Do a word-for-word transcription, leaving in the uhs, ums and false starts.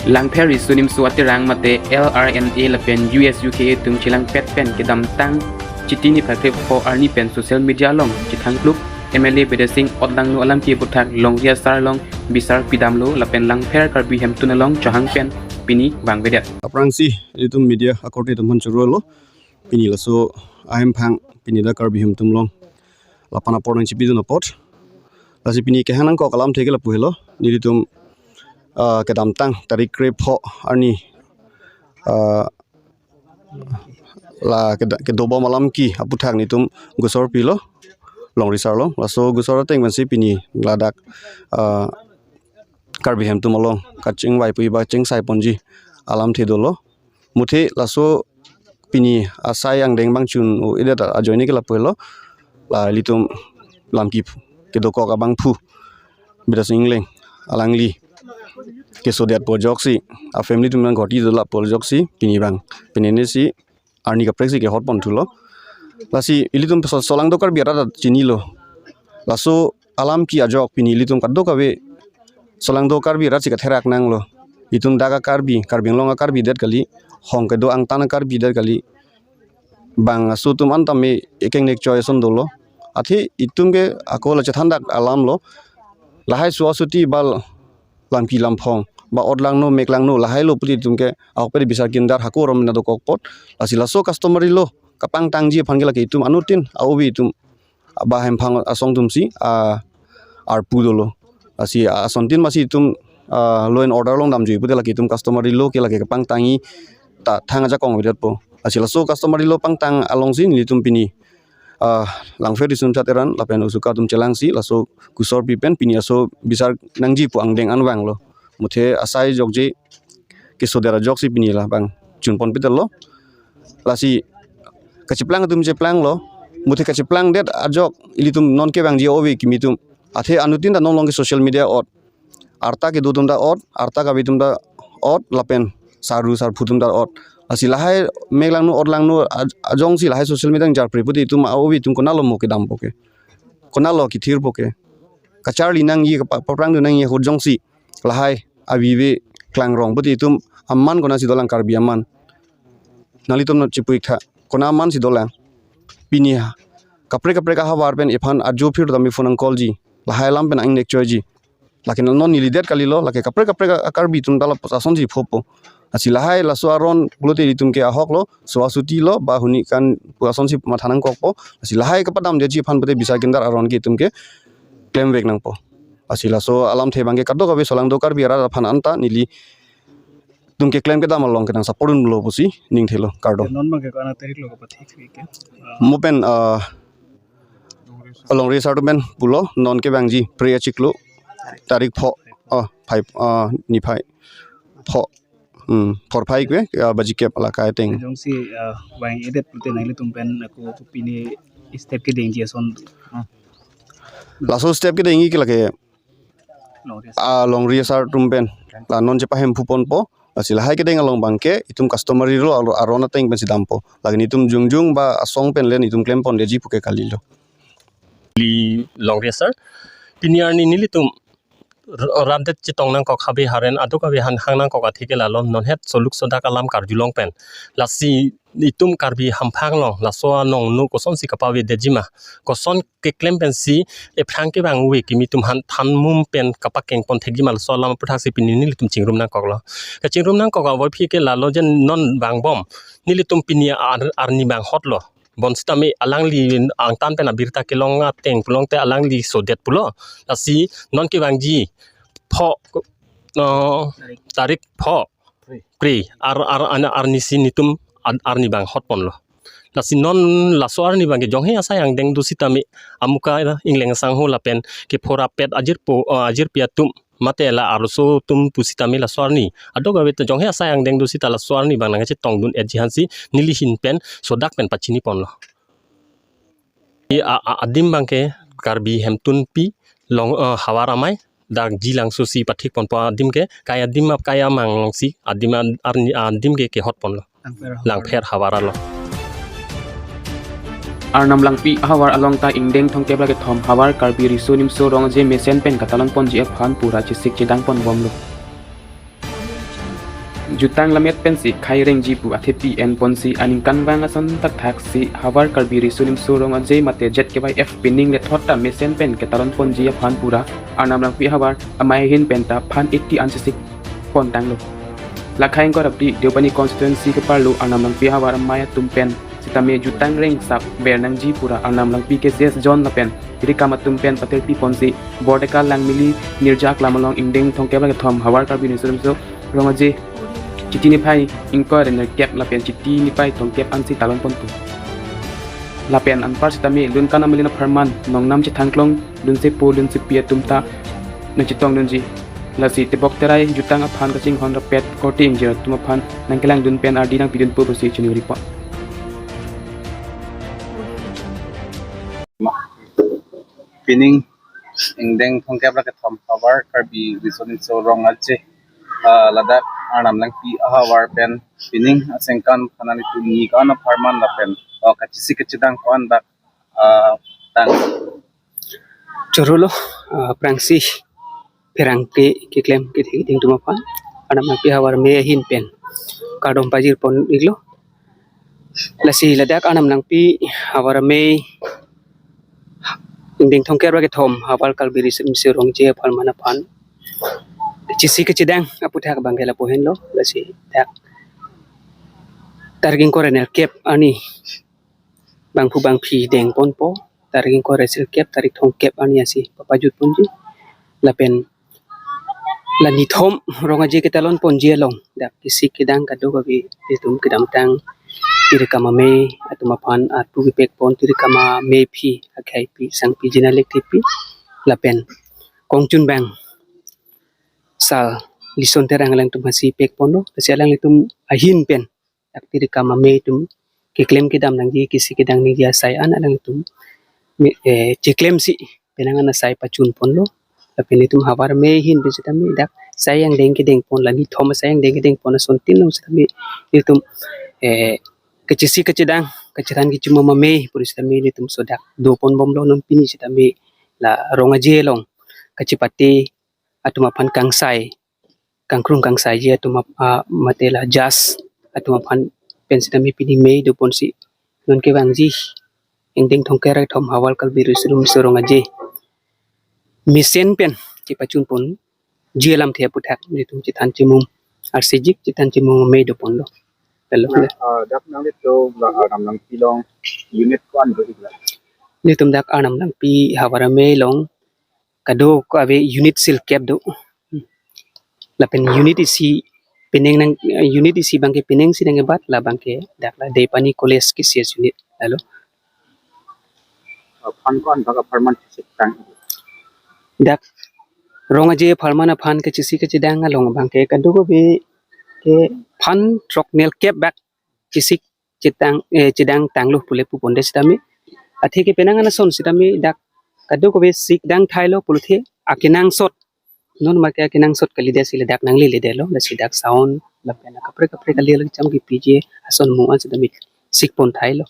Langpher Riso Nimso Aterang mate L R N A lapen U S U K A atum chelangpet pen kedamtang Chiti niphai krepho arni pen social media along chethangkluk M L A Bidya Sing Odlangno alamki aputhak Longri Asar along bisar pidamlo lapen Langpher Karbi Hemtun along chohang pen pini vangvedet. Aphrangsi itum media akorte atum aphan choro lo. Pini laso ahemphang pini dak Karbi Hemtun along lapan apor nangchipidun apot. Lasi pini kehang nangkok alamthe ke lapu helo. Nelitum, ah, kedamtang tarik krepho arni, ah, la keda-, kedobom alamki aputhak nelitum gusor pilo Longri Asar along. Laso gusor ateng pensi pini ladak, ah, Karbi Hemtun along kachingvai pu iba chingsai ponji alamthe dolo. Muthe laso pini asai angdeng bang chun-o-edet ajoine ke lapu helo. La ilitum lamki phu, kedokok abangphu Bidya Sing Engleng alangli kesodet po ajoksi, a family atum nang ghoti dola po ajoksi pini vang. Pini nesi arni kaprek si kehot pon thulo. Lasi ilitum so-, solangdo Karbi arat chinilo. Laso alamki ajok pini ilitum kadokave solangdo Karbi arat si katherak nanglo. Itum dak a-Karbi, Karbi Anglong a-Karbi det kali, hong kedo angtan a-Karbi det kali. Bang aso atum an tame ekeng nek choi ason dolo. Athe itum ke ako la chethandak alam lo. Lahai suasuti bal lampi lamphong ba odlangno meklangno lahai lo puli itum ke ahok pede bisar kindar hako aron mena dokok apot. Lasi laso customary law kapangtangji aphan ke lake itum anuttin a-obi atum ba hemphang asong atum si a arpu dolo. Lasi asontin masi itum, ah, law and order along damjui pute lake itum customary law ke lake kapangtangji ta thang ajakong avedetpo. Lasi laso customary law pangtang alongsi nelitum pini, ah, Langpher Riso Nimso Aterang lapen O S U K A atum chelangsi laso gusor pi pen pini aso bisar nangji pu angdeng an vanglo. Muthe asai jokje kesodet ajoksi pini la bang chun pon pitelo. Lasi kacheplang atum cheplanglo. Muthe kacheplangdet ajok ilitum non kevangji ove kimi atum. Athe anuttin ta non along ke social media ot. Arta kedo atum ta ot, arta kave atum ta ot, lapen saru sarphu atum ta ot. Lasi lahai meklangno odlangno aj-, ajongsi lahai social media nangjarpre pute itum a-obi atum konatlo mo kedampo ke. Konatlo kethirpo ke. Kacharli nangji, kapa-, paprangdun nangji ahut jongsi lahai avive klangrong pute itum aman konatsi dolang Karbi aman. Nanglitum non chipu-ik tha. Kona amansi dolang. Pini ha kaprek kaprek ahavar pen iphan ajo phir tame phone nang-call ji. Lahai alam pen ang nek choiji. Lake non nelidet kalilo, lake kaprek kaprek a-Karbi atum ta lapuson si phopo. Lasi lahai laso aron pulote itum ke ahok lo, suasuti lo, ba huni kan pu asonsi matha nangkokpo. Lasi lahai kapadamdeji aphan pute bisar kindar aron ke itum ke klemvek nangpo. Lasi laso alamthe abang ke kadokave solangdo Karbi arat aphan anta nelitum keklem kedam along ke nang support dunlo pusi ning thelo, kardom. Non abang ke ko-an tarik lo kapathik ke? Mo pen, ah, Longri Asar atum pen pulo non kevangji phre achiklo tarik pho, ah, phai, ah, niphai pho, hmm, phorphai kve, ah, baji kep along kai ateng. Jongsi, ah, vang-edet pute nanglitum pen ako pini step kedengji ason. Laso step kedengji ke lake Longri Asar. Ah, Longri Asar atum pen. La non chepahemphu ponpo. Lasi lahai kedeng along abang ke itum customary law aro-, aron ateng pensi dampo. Lake nelitum jongjong ba asong pen le nelitum klem pondetji pu ke kalilo. Li Longri Asar. Pini arni nelitum r-, ramdet chetong nangkok habe haren adokave han hang nangkok athe ke lalo non het soluk sodak alam karjulong pen. Lasi itum Karbi hamphang along laso anong nu kosonsi kapavedetji ma, koson keklem pensi ephrang kevang ove kimi atum aphan than mum pen kapakeng ponthekji ma, laso alam aputhak si pini nelitum chingrum nangkoklo. Kachingrum nangkok avo aphi ke lalo je non vangbom nelitum pini ar-, arni vanghotlo. Bonsitame alangli angtan pen abirta kelong ateng pulote alangli sodet pulo. Lasi non kevangji pho, no, tarik pho, pre, ar, ar, ar, arnisi nelitum ar-, arni vanghot ponlo. Lasi non laso arni abang ke jonghe asai angdeng do sitame amuka Engleng asangho lapen kephorapet ajirpo, eh, ajirpi atum mate la arloso atum pusitame laso arni adokave ta jonghe asai angdeng do sita laso arni abang nangchetongdun-etji aphansi neli ahin pen sodak pen pachini ponlo. I a, a, adim abang ke Karbi Hemtun pi Long, eh, havar amei dak Jilangso si pathik ponpo adim ke, kai adim ap kai amang alongsi adim an-, arni adim ke kehot ponlo. Langpher havar. Langpher havar along. Arnam Langpi havar along ta ingdeng thomkep ra kethom havar Karbi Riso Nimso Rong Aje mesen pen katalon ponji aphan pura chesik chedang ponbomlo. Jutang lammet pensi khai rengji pu athepi enponsi aningkanvang ason thakthak si Havar Karbi Riso Nimso Rong Aje mate Z K Y F pining lethot ta mesen pen ketalon ponji aphan pura Arnam Langpi Havar amei ahin pen ta phan eighty ansi sik pon tanglo. Lakhai ingkoi ra phli Deopani constituency keparlo Arnam Langpi Havar amei atum pen sitame jutang reng sap ver nangji pura Arnam Langpi K C S John lapen tirikam atum pen patirpi ponsi Bordeka Langmili Nirja Aklam along ingdeng thomkep ra kethom Havar Karbi Riso Nimso Rong Aje Chiti niphai ingkoi ra nerkep lapen Chiti niphai thomkep ansi talon ponpo. Lapen anpar sitame lun kanam lun apharman nongnam chethangklong lunsepo lunsepi atum ta nangchetong dunji. Lasi tebok terai jutang aphan kachinghon rapet korte ingjir atum aphan nangkelangdun pen ardi nangpidunpo pusi chini report. Pining ingdeng thomkep ra kethom Havar Karbi Riso Nimso Rong Aje, ah, ladak Arnam Langpi Havar pen pining aningkanvang atum ni ko-an apharman lapen, oh, kachesik kachedang ko-an dak, ah, tang. Chorolo, ah, aphrangsi pherangke keklem kethek ding atum aphan Arnam Langpi Havar amei ahin pen kardom pajir pon iklo. Lasi ladak Arnam Langpi Havar amei ingdeng thomkep ra kethom Havar Karbi Riso Nimso Rong Aje apharman aphan chesik kachedang aputhak abangke lapu henlo. Lasi dak tarik ingkoi ra nerkep arni bangphu bangphi deng ponpo, tarik ingkoi ra sirkep, tarik thomkep arni ansi papajut ponji. Lapen la nithom Rong Aje ketalon ponji along dak kesik kedang kadokave itum kedamtang tirikam amei atum aphan arpu kepek pon, tirikam ameiphi, akheipi, sangpi, jinalik tipi lapen kongchunbang Sar Lison Terang alangtum aphansi pek ponlo. Lasi alangtum ahin pen dak tirikam amei atum keklem kedam nangji, kesik kedang nangji asai an alangtum me-, eh, cheklemsi penang an asai pachun ponlo. Lapen itum Havar amei ahin pen sitame dak asai angdeng kedeng pon, la nithom asai angdeng kedeng pon asontin along sitame itum, eh, kachesik kachedang, kachethan kachimum amei puri sitame itum so dak do pon bomlo. Non pini sitame la Rong Aje along kachepate atum aphan kangsai, kangkrung kangsaiji atum ap-, ah, mate la judge atum aphan pen sitame pini mei do ponsi non kevangji ingdeng thomkep ra kethom Havar Karbi Riso Nimso Rong Aje mesen pen chepachun ponji alamthe aputhak nelitum chethan chimum arsijik, chethan chimum amei do ponlo. Hello. Na, ah, dak nanglitum la Arnam Langpi along unit ko-an do iklo? Nelitum dak Arnam Langpi Havar amei along kadokave unit sirkep do. Lapen unit isi pining nang, unit isi abangke pining si nangkebat, la abangke dak la Deopani College K C S unit. Lalo. Ah, phan ko-an bak apharman chesik tang? Dak Rong Aje apharman aphan kachesik kachedang along abangke kadokave ke phan throk nerkep bak chesik chedang, eh, chedang tanglo pule pu ponde sitame. Athe ke penang an ason sitame dak kadokave sik dang thailo pulote akenangsot. Non make akenangsot kalidet si ladak nangleledetlo, lasi dak sound lapen kaprek kaprek kali lagi cham kepiji ason mung an sitame sik pon thailo.